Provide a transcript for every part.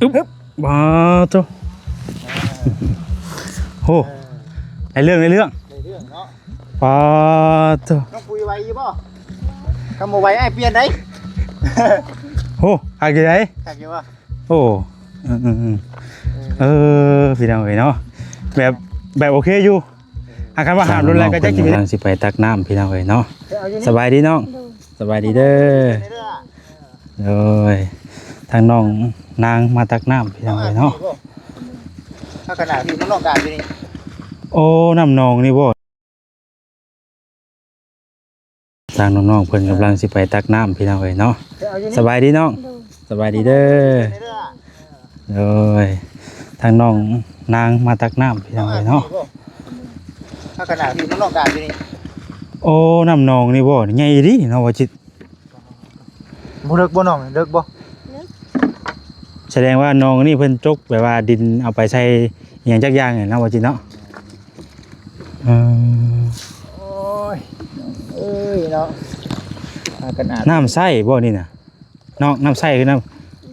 ອຶບ ບາໂຕ ໂຫ ເອີ ໄດ້ເລື່ອງ ໄດ້ເລື່ອງ ໄດ້ເລື່ອງເນາະ ປາໂຕ ນ້ອງປຸຍໄຫວຢູ່ບໍ່? ຄັນບໍ່ໄຫວອ້າຍປ່ຽນໄດ໋ ໂຫ ຄັກຢູ່ໃດ໋ ຄັກຢູ່ບໍ່? ໂອ້ ເອີ ເອີ ເອີ ເອີ ເອີ ພີ່ນ້ອງເອີຍເນາະ ແບບ ແບບໂອເຄຢູ່ ຫາກຄັນວ່າຫາມລົດແລ້ວກໍຈັກຊິເປັນ ກຳລັງຊິໄປຕັກນ້ຳ ພີ່ນ້ອງເອີຍເນາະ ເອົາຢູ່ນີ້ ສະບາຍດີນ້ອງ ໂດຍ ສະບາຍດີເດີ ໂດຍ ທາງນ້ອງນາງມາຕັກນ້ຳ ພີ່ນ້ອງເອີຍເນາະ ເອົາຂະໜາດທີ່ນ້ອງການຢູ່ນີ້ ໂອ້ ນ້ຳໜອງນີ້ບໍ່? ທາງນ້ອງໆເພິ່ນກຳລັງຊິໄປຕັກນ້ຳ ພີ່ນ້ອງເອີຍເນາະ ເອົາຢູ່ນີ້ ສະບາຍດີນ້ອງ ໂດຍ ສະບາຍດີເດີ ໂດຍ ທາງນ້ອງນາງມາຕັກນ້ຳ ພີ່ນ້ອງເອີຍເນາະ ເອົາຂະໜາດທີ່ນ້ອງການຢູ່ນີ້ ໂອ້ ນ້ຳໜອງນີ້ບໍ່ ໃຫຍ່ອີ່ຫຼີເນາະ ບໍ່ຈິດ ບໍ່ເລິກບໍ່ນ້ອງ ເລິກບໍ່? ເລິກ ສະແດງວ່າໜອງນີ້ເພິ່ນຈົກແບບວ່າດິນເອົາໄປໃສ່ອີ່ຫຍັງຈັກຢ່າງແຫຼະເນາະ ບໍ່ຈິດເນາະ ເອີ ໂອ້ຍ ເອີຍເນາະ ພາກັນອາບ ນ້ຳໃຊ້ບໍ່ນີ້ນະ? ນ້ອງ ນ້ຳໃຊ້ຄືນ້ຳ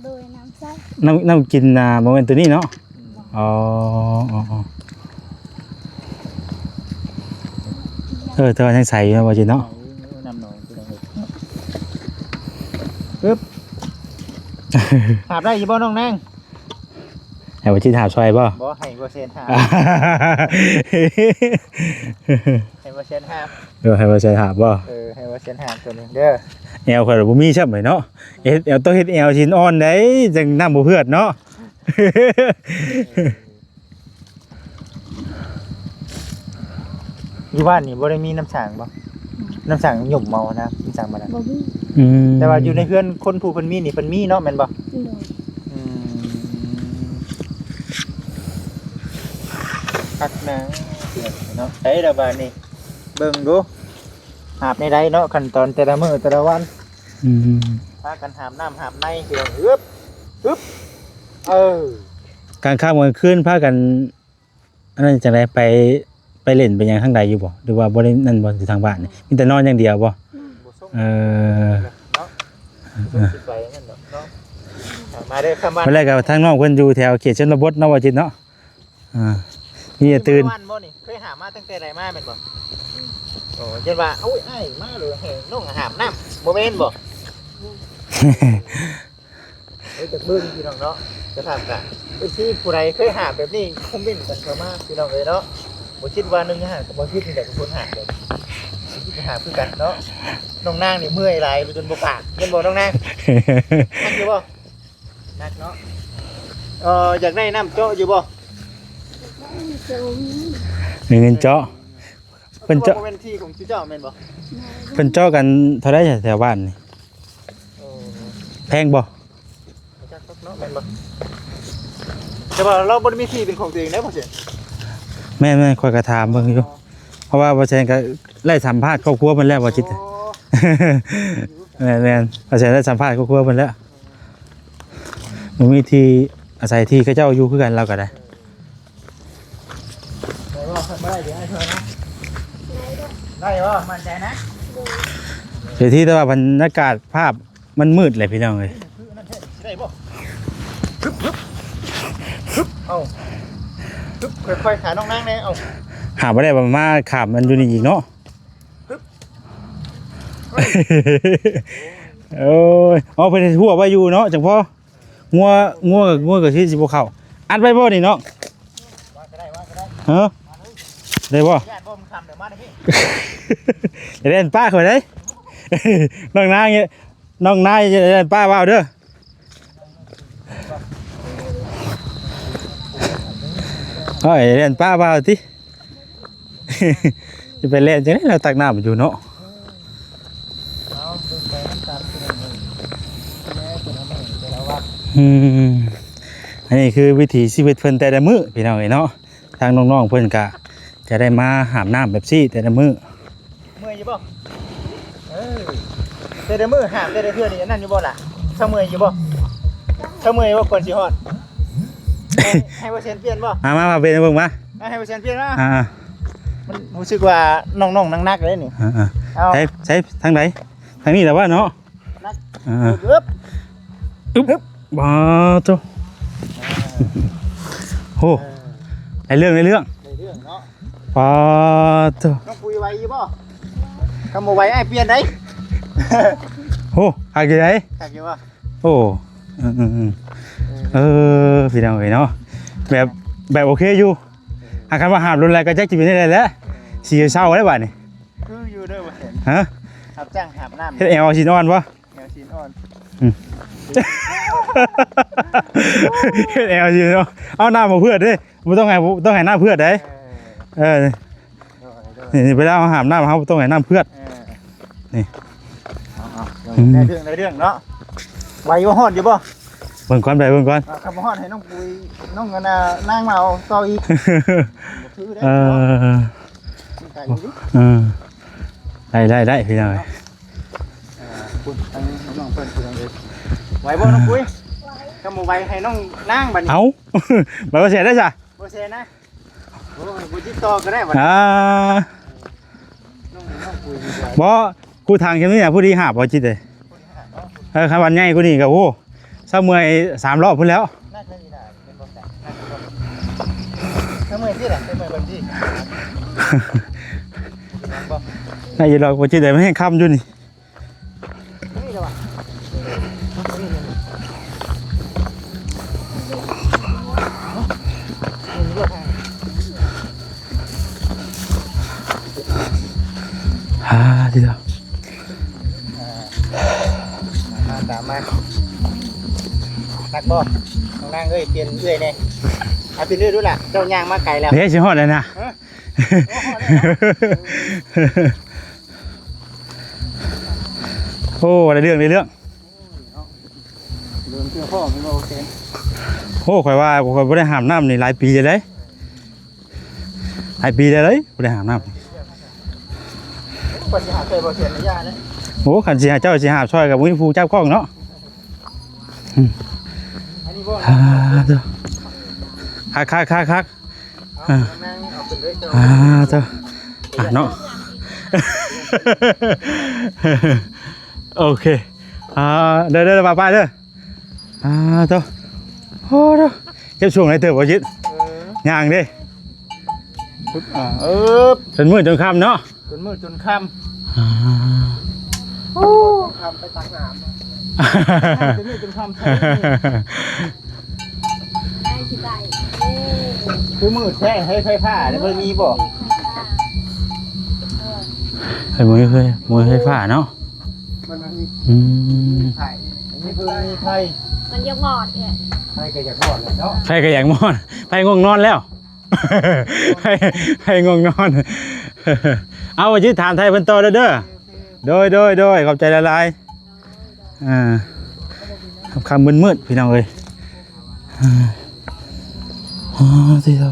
ໂດຍ ນ້ຳໃຊ້ ນ້ຳ ນ້ຳກິນນະ ບໍ່ແມ່ນໂຕນີ້ເນາະ ອືມ ອໍ ອໍ ອໍ ເອີ ແຕ່ວ່າຍັງໃສຢູ່ເນາະ ບໍ່ຈິດເນາະ ນ້ຳໜອງ ປຶບ ຫາບໄດ້ຢູ່ບໍ່ນ້ອງນາງ? ໃຫ້ບໍ່ຈິດຫາບຊ່ອຍບໍ່? ບໍ່ ໃຫ້ບໍ່ແຊນຫາບ ໃຫ້ບໍ່ແຊນຫາບ ເອີ ໃຫ້ບໍ່ແຊນຫາບບໍ່? ເອີ ໃຫ້ບໍ່ແຊນຫາບໂຕນີ້ເດີ ແອວຂ້ອຍບໍ່ມີຊ້ຳເລີຍເນາະ ເຮັດແອວ ຕ້ອງເຮັດແອວຊິອ່ອນໄດ໋ ຈັ່ງນ້ຳບໍ່ເຜືອດເນາະ ຢູ່ບ້ານນີ້ບໍ່ໄດ້ມີນ້ຳສ້າງບໍ່? ອືມ ນ້ຳສ້າງຫຍຸ້ມເອົານະ ນ້ຳສ້າງບ້ານນະ ບໍ່ມີ ອືມ ແຕ່ວ່າຢູ່ໃນເຮືອນຄົນຜູ້ເພິ່ນມີນີ້ ເພິ່ນມີເນາະ ແມ່ນບໍ່? ໂດຍ ອືມ ຄັກນະເນາະ ໃສ່ລະບາດນີ້ ເບິ່ງດູ ຫາບແນວໃດເນາະ ຂັ້ນຕອນແຕ່ລະມື້ແຕ່ລະວັນ ອືມ ພາກັນຫາບນ້ຳຫາບໃນ ເອີ ຮຶບ ຮຶບ ເອີ ກາງຄ່ຳກາງຄືນພາກັນ ອັນນັ້ນຈັ່ງໃດ ໄປ ໄປຫຼິ້ນໄປຫຍັງທາງໃດຢູ່ບໍ່ ຫຼືວ່າບໍ່ໄດ້ນັ້ນບໍ່ ຢູ່ທາງບ້ານນີ້ ມີແຕ່ນອນຢ່າງດຽວບໍ່? ອືມ ເອີ ເນາະ ເອີ ຊິໄປນັ້ນດອກເນາະ ມາເດີ ຄ່ຳມາ ມື້ແລກກໍທາງນ້ອງເພິ່ນຢູ່ແຖວເຂດຊົນນະບົດເນາະ ບໍ່ຈິດເນາະ ອ່າ ມີແຕ່ຕື່ນ ເຄີຍຫາມາຕັ້ງແຕ່ໃດມາແມ່ນບໍ່? ໂອ້ ຢ້ານວ່າ ໂອ້ຍ ອ້າຍມາເລີຍ ໃຫ້ນ້ອງຫາບນ້ຳ ບໍ່ແມ່ນບໍ່? ເອີ ຈະເບິ່ງພີ່ນ້ອງເນາະ ຈະຖາມກະ ເອັຟຊີ ຜູ້ໃດເຄີຍຫາບແບບນີ້ ຄອມເມັນກັນເຂົ້າມາ ພີ່ນ້ອງເອີຍເນາະ ບໍ່ຄິດວ່າໜຶ່ງຫາບ ກໍບໍ່ຄິດນີ້ແຫຼະ ເປັນຄົນຫາບເລີຍ ຄິດຈະຫາບຄືກັນເນາະ ນ້ອງນາງນີ້ເມື່ອຍຫຼາຍ ຈົນບໍ່ປາກ ແມ່ນບໍ່ນ້ອງນາງ? ຄັກຢູ່ບໍ່? ໜັກເນາະ ເອີ ຢາກໄດ້ນ້ຳເຈາະຢູ່ບໍ່? ມີເງິນເຈາະ ເພິ່ນເຈາະ ບໍ່ແມ່ນທີ່ຂອງເຈົ້າແມ່ນບໍ່? ເພິ່ນເຈາະກັນເທົ່າໃດແຖວບ້ານນີ້? ໂອ້ ແພງບໍ່? ບໍ່ຈັກດອກເນາະ ແມ່ນບໍ່? ແຕ່ວ່າລາວບໍ່ໄດ້ມີທີ່ເປັນຂອງຕົວເອງເດ້ ບໍ່ເສຍ ແມ່ນໆ ຂ້ອຍກໍຖາມເບິ່ງຢູ່ ເພາະວ່າບໍ່ແສນກໍໄດ້ສຳພາດຄອບຄົວເພິ່ນແລ້ວ ບໍ່ຈິດ ໂອ້ ແມ່ນໆ ບໍ່ແສນໄດ້ສຳພາດຄອບຄົວເພິ່ນແລ້ວ ບໍ່ມີທີ່ອາໄສ ທີ່ເຂົາເຈົ້າຢູ່ຄືກັນ ລາວກໍໄດ້ ໄດ້ບໍ່? ຄັນບໍ່ໄດ້ ດຽວອ້າຍຊ່ອຍນະ ໄດ້ບໍ່? ໝັ້ນໃຈນະ ເປັນທີ່ ແຕ່ວ່າບັນຍາກາດພາບມັນມືດແຫຼະ ພີ່ນ້ອງເອີຍ ຄືອັນນັ້ນແທ້ ໄດ້ບໍ່? ຮຶບ ຮຶບ ຮຶບ ເອົາ ຮຶບ ຄ່ອຍໆ ຂານ້ອງນາງແດ່ ເອົາ ຫາບໍ່ໄດ້ ມາຂ້າມມັນຢູ່ນີ້ອີກເນາະ ຮຶບ ໂອ້ຍ ເອົາ ເພິ່ນເຮັດຮົ້ວໄວ້ຢູ່ເນາະ ຈັ່ງພໍ ງົວ ງົວ ງົວກໍຊິ ຊິບໍ່ເຂົ້າ ອັດໄວ້ບໍ່ນີ້ນ້ອງ? ວ່າກໍໄດ້ ວ່າກໍໄດ້ ຮະ ໄດ້ບໍ່? ຢ້ານບໍ່ມັນຄຳ ດຽວມານະພີ່ ຢ່າແລ່ນປະຂ້ອຍເດ້ ນ້ອງນາງ ນ້ອງນາຍ ຢ່າແລ່ນປະບ່າວເດີ ເອີຍ ຢ່າແລ່ນປະບ່າວຕິ ຊິໄປແລ່ນຈັ່ງໃດ ລາວຕັກນ້ຳຢູ່ເນາະ ເອົາ ເບິ່ງໄປນຳກັນ ພີ່ນ້ອງເອີຍ ແຕ່ລະມື້ແຕ່ລະວັນ ອືມ ອັນນີ້ຄືວິຖີຊີວິດເພິ່ນແຕ່ລະມື້ ພີ່ນ້ອງເອີຍເນາະ ທາງນ້ອງໆເພິ່ນກະຈະໄດ້ມາຫາບນ້ຳແບບຊີ້ແຕ່ລະມື້ ເມື່ອຍຢູ່ບໍ່? ເອີ ແຕ່ລະມື້ຫາບແຕ່ລະເທື່ອນີ້ ອັນນັ້ນຢູ່ບໍ່ລະ? ເຈົ້າເມື່ອຍຢູ່ບໍ່? ເຈົ້າເມື່ອຍບໍ່ ກ່ອນຊິຮອດ? ໃຫ້ ໃຫ້ບໍ່ແຊນປ່ຽນບໍ່? ມາ ມາ ມາປ່ຽນໃຫ້ເບິ່ງມາ ໃຫ້ບໍ່ແຊນປ່ຽນມາ ອ່າ ມັນຮູ້ສຶກວ່າໜັກໆ ໜັກໆເລີຍນີ້ ອ່າ ເອົາ ໃສ ໃສ ທາງໃດ? ທາງນີ້ແຫຼະວ່າເນາະ ໜັກ ອ່າ ອຶບ ອຶບ ບາໂຕ ໂອ້ ເອີ ໄດ້ເລື່ອງ ໄດ້ເລື່ອງ ໄດ້ເລື່ອງເນາະ. ປາດໂທ້ ນ້ອງປຸ້ຍໄຫວຢູ່ບໍ່? ຄັນບໍ່ໄຫວ ອ້າຍປ່ຽນໄດ໋. ໂອ້ ຄັກຢູ່ໃດ໋ ຄັກຢູ່ບໍ່? ໂອ້ ເອີ ເອີ ເອີ ເອີ ເອີ ພີ່ນ້ອງເອີຍເນາະ ແບບ ແບບໂອເຄຢູ່. ຫາກຄັນວ່າຫາບລົງແລ້ວກໍຈັກຊິເປັນຈັ່ງໃດແຫຼະ ຊິເຊົາໄດ້ບາດນີ້. ຄືຢູ່ເດີບໍ່ເຫັນ ຮະ? ຮັບຈ້າງຫາບນ້ຳ ເຮັດແອວຊິນອ່ອນບໍ່? ແອວຊິນອ່ອນ ອືມ ເຮັດແອວຊິນອ່ອນ. ເອົານ້ຳມາເພື່ອເດ້ ບໍ່ຕ້ອງໃຫ້ ຕ້ອງໃຫ້ນ້ຳເພື່ອໄດ໋. ເອີ ເອີ ໂດຍ ໂດຍ ນີ້ ນີ້ ເວລາເຮົາຫາບນ້ຳ ເຮົາບໍ່ຕ້ອງໃຫ້ນ້ຳເພື່ອ. ເອີ ນີ້ ເອົາ ເອົາ ອືມ ໄດ້ເລື່ອງ ໄດ້ເລື່ອງເນາະ. ໄຫວບໍ່? ຮອດຢູ່ບໍ່? ເບິ່ງກ່ອນ ໄປເບິ່ງກ່ອນ. ອ່າ ຄັນບໍ່ຮອດໃຫ້ນ້ອງປຸ້ຍ ນ້ອງອັນນ່າ ນາງມາເອົາຕໍ່ອີກ. ບໍ່ຄືເດ້ ເອີ ເນາະ ໄກຢູ່ ເອີ ໄດ້ ໄດ້ ໄດ້ ພີ່ນ້ອງເອີຍ. ອ່າ ພຸ້ນ ທາງນ້ອງເພິ່ນ ພີ່ນ້ອງເອີຍ ໄຫວບໍ່ນ້ອງປຸ້ຍ? ຄັນບໍ່ໄຫວໃຫ້ນ້ອງນາງບັດນີ້. ເອົ້າ ບາດບໍ່ແຊໄດ້ຊະ ບໍ່ແຊນະ. ໂອ້ຍ ບໍ່ຕິດຕໍ່ກໍໄດ້ບັດ ອ່າ ນ້ອງ ນ້ອງປຸ້ຍ ບໍ່ ກູຖັງແຄ່ນີ້ນະ ພໍດີຫາບບໍ່ຈິດເດ້. ເອີ ຄັນວັນໃຫຍ່ກວ່ານີ້ກໍ ໂອ້ ຊະເມື່ອຍສາມຮອບພຸ້ນແລ້ວ. ໜັກເລີຍນີ້ນະ ເປັນບໍ່ໄດ້ ໜັກບໍ່ ຊະເມື່ອຍຕິລະ ຊະເມື່ອຍແບບນີ້ ໄດ້ຢູ່ດອກ ບໍ່ຈິດເດ້ ມັນແຮງຄ່ຳຢູ່ນີ້. ອ່າ ດີແລ້ວ ມາ ຕາມມາ. ໜັກບໍ່ ນ້ອງນາງເອີຍ? ປ່ຽນເອື້ອຍແດ່ ເອົາ ປ່ຽນເອື້ອຍດູລະ ເຈົ້າຍ່າງມາໄກແລ້ວ. ເດ້ ຊິຮອດແລ້ວນະ ຮະ? ໂອ້ ໄດ້ເລື່ອງ ໄດ້ເລື່ອງ. ເລີ່ມເທື່ອພໍ່ແມ່ນບໍ່ ໂອເຄ. ໂອ້ ຂ້ອຍວ່າຂ້ອຍບໍ່ໄດ້ຫາບນ້ຳນີ້ຫຼາຍປີແລ້ວເດ້ ຫຼາຍປີແລ້ວເດ້ ບໍ່ໄດ້ຫາບນ້ຳ. ເພິ່ນຊິຫາໃສ່ບໍ່ເຊນ ຢ່າເດ້. ໂອ້ ຄັນຊິໃຫ້ເຈົ້າຊິຫາບຊ່ອຍກໍບໍ່ມີຜູ້ຈັບກ້ອງເນາະ. ອືມ ອັນນີ້ບໍ່ ອ່າ ເດີ ຄັກໆໆໆ. ອ່າ ອ່າ ເຈົ້າ ອ່າ ເນາະ ໂອເຄ. ອ່າ ເດີໆໆ ປ້າໆ ເດີ. ອ່າ ເຈົ້າ ໂອ້ ເດີ ເຈັບຊ່ວງໃດເຕີບບໍ່ຈິດ? ເອີ ຍ່າງເດ້ ປຶບ ອ່າ ເອີບ ຈົນມື້ຈົນຄ່ຳເນາະ. ຈົນມື້ຈົນຄ່ຳ ອ່າ ໂອ້ ຄ່ຳໄປຕັກນ້ຳ ຈົນມື້ຈົນຄ່ຳ ຄືມືດແທ້ ໃຫ້ໄຟຟ້າໄດ້ບໍ່ ມີບໍ່? ເອີ ໃຫ້ບໍ່ມີໄຟ ບໍ່ມີໄຟຟ້າເນາະ ມັນມີ ອືມ ໄຟ ມີເພິ່ນມີໄຟ ມັນຢາກມອດເອີຍ ໄຟກໍຢາກມອດແລ້ວເນາະ ໄຟກໍຢາກມອດ ໄຟງ່ວງນອນແລ້ວ. ໃຫ້ ໃຫ້ງ່ວງນອນ ເອົາ ວ່າຊິຖາມໄທເພິ່ນຕໍ່ເດີ ເດີ. ໂດຍ ໂດຍ ໂດຍ ຂອບໃຈຫຼາຍໆ. ອ່າ ຄ່ຳໆມືດໆ ພີ່ນ້ອງເອີຍ. ອ່າ ອ່າ ຕິໂທ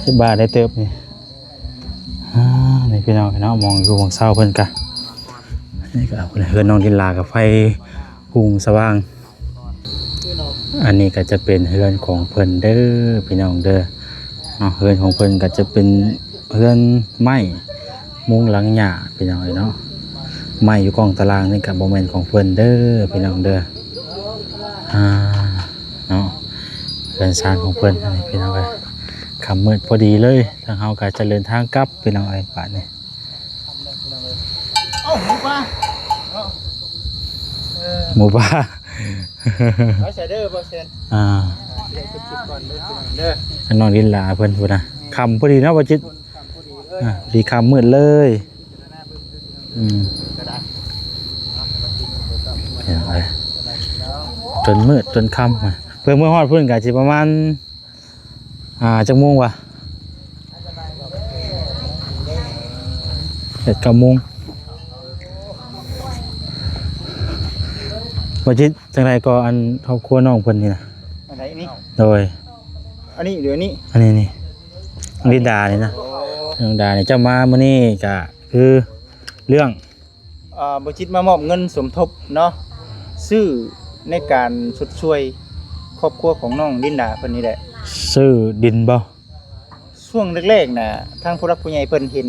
ສະບາຍໄດ້ເຕີບນີ້. ອ່າ ນີ້ພີ່ນ້ອງເນາະ ໝ່ອງຢູ່ໝ່ອງເຊົາເພິ່ນກະ ນີ້ກະເຮືອນນ້ອງລິນລາກະໄຟຮຸ່ງສະຫວ່າງ. ອັນນີ້ກໍຈະເປັນເຮືອນຂອງເພິ່ນເດີພີ່ນ້ອງເດີເນາະ. ເຮືອນຂອງເພິ່ນກໍຈະເປັນເຮືອນໄມ້ມຸງຫຼັງຫຍ້າພີ່ນ້ອງເອີຍເນາະ. ໄມ້ຢູ່ກ້ອງຕາລາງນີ້ກໍບໍ່ແມ່ນຂອງເພິ່ນເດີພີ່ນ້ອງເດີ. ອ່າ ເນາະ ເຮືອນຊານຂອງເພິ່ນ ອັນນີ້ພີ່ນ້ອງເອີຍ. ຄ່ຳມືດພໍດີເລີຍ ທາງເຮົາກໍຈະເດີນທາງກັບພີ່ນ້ອງເອີຍ ບາດນີ້. ເອົ້າ ໝູປ່າເນາະ ເອີ ໝູປ່າ ໄປໃສເດີບໍ່ແຊນ. ອ່າ ອ່າ ເດີ ເກັບຄລິບກ່ອນເດີພີ່ນ້ອງເດີ. ທາງນ້ອງລິນລາເພິ່ນພຸ້ນນະ ຄ່ຳພໍດີເນາະ ບໍ່ຈິດ. ອ່າ ພໍດີຄ່ຳມືດເລີຍ. ອືມ ຈົນມືດຈົນຄ່ຳ ເພື່ອເມືອຮອດພຸ້ນກໍຊິປະມານ ອ່າ ຈັກໂມງວະ? ແປດເກົ້າໂມງ. ບໍ່ຈິດ ຈັ່ງໃດກໍ ອັນ ຄອບຄົວນ້ອງເພິ່ນນີ້ນະ. ອັນໃດນີ້? ໂດຍ ອັນນີ້ ຫຼື ອັນນີ້? ອັນນີ້ນີ້ ນ້ອງລິນດານີ້ນະ. ໂອ້ ນ້ອງດານີ້ ເຈົ້າມາມື້ນີ້ກະຄືເລື່ອງ ອ່າ ບໍ່ຈິດມາມອບເງິນສົມທົບເນາະ ຊື້ໃນການຊົດຊ່ວຍຄອບຄົວຂອງນ້ອງລິນດາເພິ່ນນີ້ແຫຼະ. ຊື້ດິນບໍ່? ຊ່ວງແລກໆນະ ທາງຜູ້ຫຼັກຜູ້ໃຫຍ່ເພິ່ນເຫັນ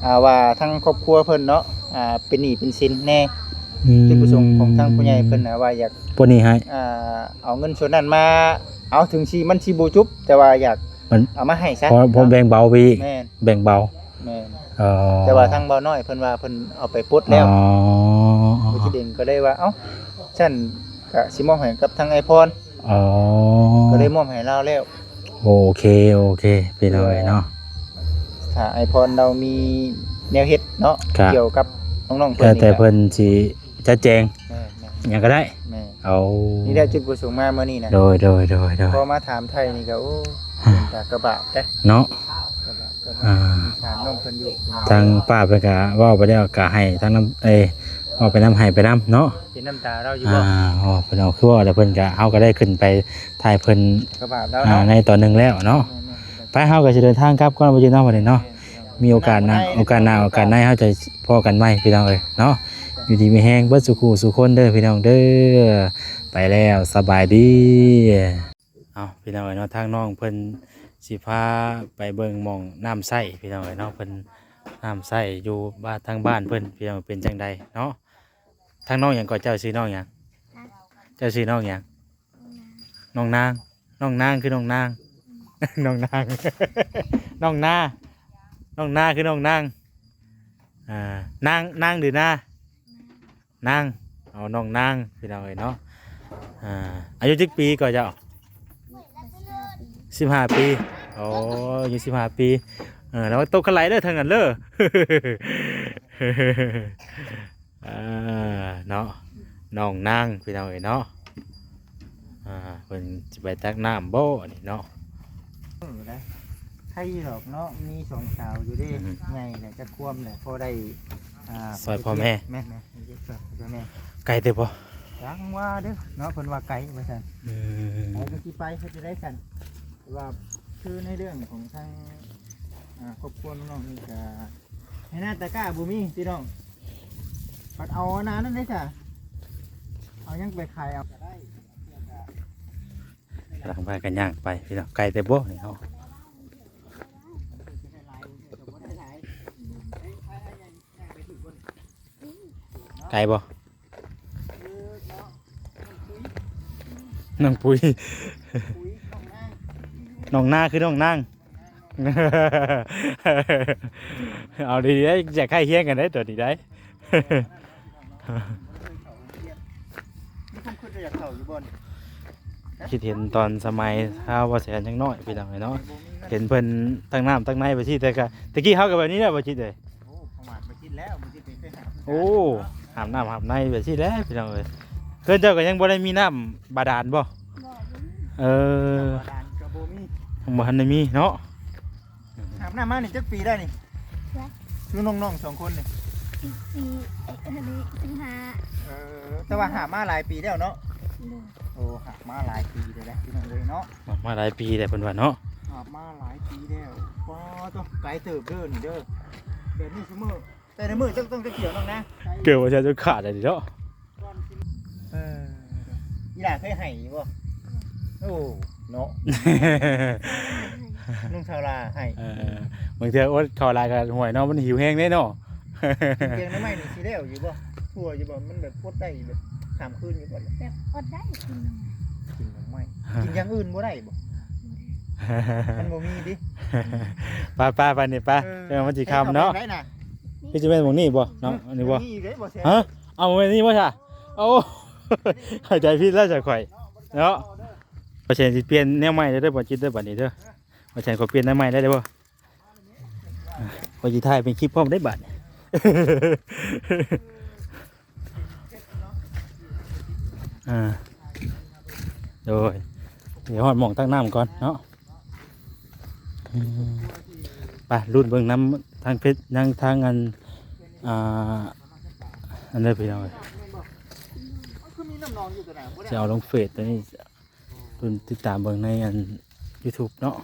ອ່າ ວ່າທາງຄອບຄົວເພິ່ນເນາະ ອ່າ ເປັນໜີ້ເປັນສິນແດ່ ອືມ ຈຸດປະສົງຂອງທາງຜູ້ໃຫຍ່ເພິ່ນນະ ວ່າຢາກ ປົດໜີ້ໃຫ້ ອ່າ ເອົາເງິນສ່ວນນັ້ນມາ ເອົາ ເຖິງຊິ ມັນຊິບໍ່ຈົບ ແຕ່ວ່າຢາກ ມັນ ເອົາມາໃຫ້ຊະ ພໍ ພໍ ເນາະ ແບ່ງເບົາໄປອີກ ແມ່ນ ແບ່ງເບົາ ແມ່ນ ເອີ ແຕ່ວ່າທາງບ່າວນ້ອຍເພິ່ນວ່າເພິ່ນເອົາໄປປົດແລ້ວ ອໍ ບໍ່ຈິດເອງກໍເລີຍວ່າ ເອົ້າ ຊັ້ນກະຊິມອບໃຫ້ກັບທາງອ້າຍພອນ ອໍ ກໍເລີຍມອບໃຫ້ລາວແລ້ວ ໂອເຄ ໂອເຄ ພີ່ນ້ອງເອີຍເນາະ ຖ້າອ້າຍພອນລາວມີແນວເຮັດເນາະ ກະ ກ່ຽວກັບນ້ອງໆເພິ່ນ ແລ້ວແຕ່ເພິ່ນຊິຈັດແຈງ ແມ່ນໆ ຫຍັງກໍໄດ້ ແມ່ນ ເອົາ ນີ້ແຫຼະຈຸດປະສົງມາມື້ນີ້ນະ ໂດຍ ໂດຍ ໂດຍ ໂດຍ ພໍມາຖາມໄຖ່ນີ້ກໍ ໂອ້ ເປັນຕາກະບາບເດ້ເນາະ ກະບາບ ກະບາບ ອ່າ ສງສານນ້ອງເພິ່ນຢູ່ ທາງປ້າເພິ່ນກະເວົ້າໄປແລ້ວ ກະໃຫ້ທາງນຳ ເອີຍ ເວົ້າໄປນຳ ໃຫ້ໄປນຳເນາະ ເຫັນນ້ຳຕາລາວຢູ່ບໍ່ ອ່າ ເວົ້າໄປເນາະ ຄືວ່າແລ້ວເພິ່ນກະ ເຮົາກໍໄດ້ຂຶ້ນໄປຖ່າຍເພິ່ນ ກະບາບແລ້ວ ອ່າ ເນາະ ໃນຕອນໜຶ່ງແລ້ວເນາະ ແມ່ນໆ ໄປ ເຮົາກໍຊິເດີນທາງກັບກ່ອນ ວ່າຊິເນາະ ບັດນີ້ເນາະ ແມ່ນໆ ມີໂອກາດໜ້າ ໂອກາດໜ້າ ໂອກາດໃນ ເຮົາຈະພໍ້ກັນໃໝ່ ພີ່ນ້ອງເອີຍເນາະ ຢູ່ດີມີແຮງເບິດສູ່ຄູ່ສູ່ຄົນເດີ ພີ່ນ້ອງເດີ ໄປແລ້ວ ສະບາຍດີ. ເອົາ ພີ່ນ້ອງເອີຍເນາະ ທາງນ້ອງເພິ່ນຊິພາໄປເບິ່ງໝ່ອງນ້ຳໃຊ້ ພີ່ນ້ອງເອີຍເນາະ ເພິ່ນ ນ້ຳໃຊ້ຢູ່ບ້ານ ທາງບ້ານເພິ່ນ ພີ່ນ້ອງເປັນຈັ່ງໃດເນາະ ທາງນ້ອງຫຍັງກໍ ເຈົ້າຊື່ນ້ອງຫຍັງ ເຈົ້າຊື່ນ້ອງຫຍັງ ນ້ອງນາງ ນ້ອງນາງ ຄືນ້ອງນາງ ນ້ອງນາງ ນ້ອງນາ ນ້ອງນາ ຄືນ້ອງນາງ ອ່າ ນາງ ນາງ ຫຼື ນາ ນາງ ເອົາ ນ້ອງນາງ ພີ່ນ້ອງເອີຍເນາະ ອ່າ ອາຍຸຈັກປີກໍເຈົ້າ ສິບຫ້າປີ ໂອ້ ອາຍຸສິບຫ້າປີ ເອີ ລະວັງຕົກຄັນໄຫຼເດີທາງນັ້ນເດີ ເອີ ເນາະ ນ້ອງນາງ ພີ່ນ້ອງເອີຍເນາະ ອ່າ ເພິ່ນຊິໄປຕັກນ້ຳບໍ່ນີ້ເນາະ ເອີ ໄດ້ ໃຄດອກເນາະ ມີສອງສາວຢູ່ເດ້ ອືມ ໃຫຍ່ແຫຼະ ຈັກຄວາມແຫຼະ ພໍໄດ້ ອ່າ ຊ່ອຍພໍ່ແມ່ ແມ່ນໆ ຊ່ອຍພໍ່ຊ່ອຍແມ່ ໄກເຕີບບໍ່ ຈັງວ່າເດີເນາະ ເພິ່ນວ່າໄກວ່າຊັ້ນ ອືມ ເຮົາກໍຊິໄປເຮັດຈັ່ງໃດຊັ້ນ ແຕ່ວ່າຄືໃນເລື່ອງຂອງທາງ ອ່າ ຄອບຄົວນ້ອງໆນີ້ກໍ ໃຫ້ໜ້າຕາກ້າບໍ່ມີພີ່ນ້ອງ ບັດເອົາອັນນັ້ນໄດ້ຊະ ເອົາຫຍັງໄປຂາຍເອົາກໍໄດ້ ກຳລັງພາກັນຍ່າງໄປພີ່ນ້ອງ ໄກແຕ່ບໍ່ນີ້ເນາະ ໄກບໍ່? ນ້ອງປຸຍ ນ້ອງນາຄືນ້ອງນາງ ເອົາດີໆ ຢ່າໃກ້ຄຽງກັນເດ້ໂຕນີ້ໄດ໋ ຄິດເຫັນຕອນສະໄໝຊາວບໍ່ແສນຍັງນ້ອຍພີ່ນ້ອງເອີຍເນາະ ເຫັນເພິ່ນຕັ້ງນ້ຳຕັ້ງໃນໄປຊີ້ ແຕ່ກະ ແຕ່ກີ້ເຮົາກໍແບບນີ້ແຫຼະບໍ່ຈິດເອີຍ ໂອ້ ປະມາດບໍ່ຈິດແລ້ວ ບໍ່ຈິດໄປຫາບ ໂອ້ ຫາບນ້ຳຫາບໃນແບບຊີ້ແຫຼະພີ່ນ້ອງເອີຍ ເຮືອນເຈົ້າກໍຍັງບໍ່ໄດ້ມີນ້ຳບາດານບໍ່? ບໍ່ ບໍ່ມີ ເອີ ບາດານກໍບໍ່ມີ ຍັງບໍ່ທັນໄດ້ມີເນາະ ຫາບນ້ຳມານີ້ຈັກປີແລ້ວນີ້? ຄືນ້ອງໆສອງຄົນນີ້ ສິບສີ່ ເອີ ສິບຫ້າ ເອີ ແຕ່ວ່າຫາບມາຫຼາຍປີແລ້ວເນາະ ໂດຍ ໂອ້ ຫາບມາຫຼາຍປີແລ້ວພີ່ນ້ອງເອີຍເນາະ ຫາບມາຫຼາຍປີແລ້ວເພິ່ນວ່າເນາະ ຫາບມາຫຼາຍປີແລ້ວ ປາດໂທ້ ໄກເຕີບເດີນີ້ເດີ ແບບນີ້ຊຸມື້ ແຕ່ໃນມື້ເຈົ້າຕ້ອງໄດ້ກ່ຽວນ້ອງນາ ເກີດວ່າຈະຂາດອັນນີ້ເນາະ ເອີ ອີຫຼ້າເຄີຍໄຫ້ຢູ່ບໍ່? ໂອ້ ເນາະ ນ້ອງຊາວລາໄຫ້ ເອີ ບາງເທື່ອອົດເຂົ້າຫຼາຍກໍຫ່ວຍເນາະ ມັນຫິວແຮງເດ້ເນາະ ແກງໜໍ່ໄມ້ນີ້ຊິແລ້ວຢູ່ບໍ່? ທົ່ວຢູ່ບໍ່? ມັນແບບອົດໄດ້ແບບຂ້າມຄືນຢູ່ບໍ່? ແບບອົດໄດ້ ກິນໜໍ່ໄມ້ ກິນໜໍ່ໄມ້ ກິນຢ່າງອື່ນບໍ່ໄດ້ບໍ່? ມັນບໍ່ມີຕິ ໄປໆ ໄປນີ້ໄປ ເອີ ເອີ ມັນຊິຄ່ຳເນາະ ຄືຊິແມ່ນໝ່ອງນີ້ບໍ່? ເນາະ ອັນນີ້ບໍ່? ມີອີກເດ້ບໍ່ແຊ ຮະ? ເອົາແມ່ນນີ້ບໍ່ຊະ? ໂອ້ ເຂົ້າໃຈຜິດແລ້ວຊະຂ້ອຍເນາະ ບໍ່ແຊຊິປ່ຽນແນວໃໝ່ເດີ ບໍ່ຈິດເດີ ບັດນີ້ເດີ ບໍ່ແຊຂໍປ່ຽນແນວໃໝ່ໄດ້ເດີບໍ່? ຂ້ອຍຊິຖ່າຍເປັນຄລິບພ້ອມໄດ້ບາດນີ້ ອ່າ ໂດຍ ດຽວຮອດໝ່ອງຕັກນ້ຳກ່ອນເນາະ ອືມ ໄປລຸ້ນເບິ່ງນຳທາງເຟສ ທາງ ທາງອັນ ອ່າ ອັນເດີພີ່ນ້ອງເອີຍ ຊິເອົາລົງເຟສໂຕນີ້ ລຸ້ນຕິດຕາມເບິ່ງໃນອັນຢູທູບເນາະ